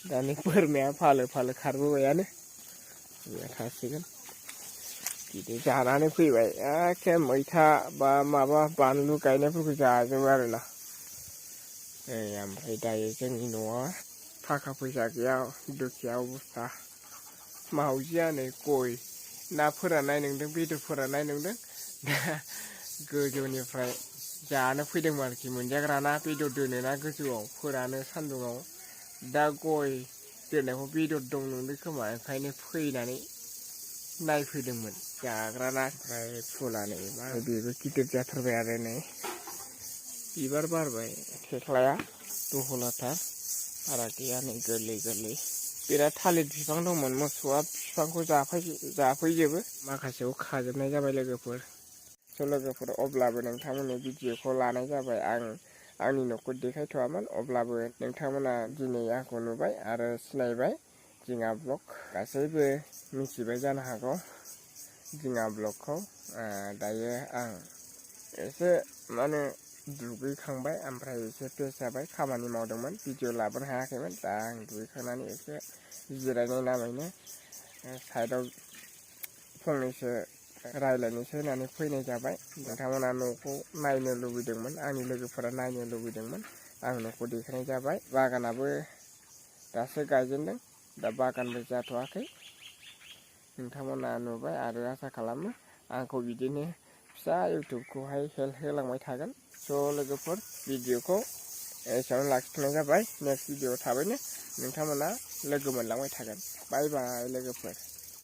दानि बोरमाया फालो फालो खारबोबायानो थासिगोन बिदि जानानै फैबाय एखे मैथा बा माबा बानलु गायनायफोरखौ जाजोबो आरोना ओमफ्राय दायो जोंनि न'आ थाखा फैसा गैया दुखिया अबस्था मावजिया नै गय ना फोराननाय नोंदों बेदर फोराननाय नोंदों दा गोजौनिफ्राय जानो फैदोंमोन आरोखि मोनजाग्रा ना बेदर दोनोना गोजौआव फोरानो सान्दुङाव दा गय दोननायखौ बेदर दं नंदों खोमा ओंखायनो फैनानै नायफैदोंमोन जाग्रा ना ओमफ्राय फुलानै मा बेबो गिदिर जाथारबाय आरो नै बिबार बारबाय थेख्लाया दहलाथार बारा गैया नै गोरलै गोरलै बिराद थालिर बिफां दंमोन मोसौआ बिफांखौ जाफैजोबो माखासेखौ खाजोबनाय जाबाय लोगोफोर लोगोफोर अब्लाबो नोंथांमोननि भिडिअखौ लानाय जाबाय आंनि न'खौ देखायथ'वामोन अब्लाबो नोंथांमोना दिनै आंखौ नुबाय आरो सिनायबाय जिङा ब्लग गासैबो मिथिबाय जानो हागौ जिङा ब्लगखौ दायो आं एसे माने दुगैखांबाय ओमफ्राय एसे फ्रेस जाबाय खामानि मावदोंमोन भिडिअ लाबोनो हायाखैमोन दा आं दुगैखांनानै एसे जिरायनाय नामैनो साइडआव फंनैसो रायज्लायनोसै होननानै फैनाय जाबाय नोंथांमोना न'खौ नायनो लुबैदोंमोन आंनि लोगोफोरा नायनो लुबैदोंमोन आं न'खौ देखायनाय जाबाय बागानाबो दासो गायजेनदों दा बागानबो जाथ'वाखै नोंथांमोना नुबाय आरो आसा खालामो आंखौ बिदिनो फिसा इउटुबखौहाय हेल्प होलांबाय थागोन स' लोगोफोर भिडिअखौ एसेयावनो लाखिथ'नाय जाबाय नेक्स्ट भिडिअ थाबैनो नोंथांमोना लोगो मोनलांबाय थागोन बाय बाय लोगोफोर।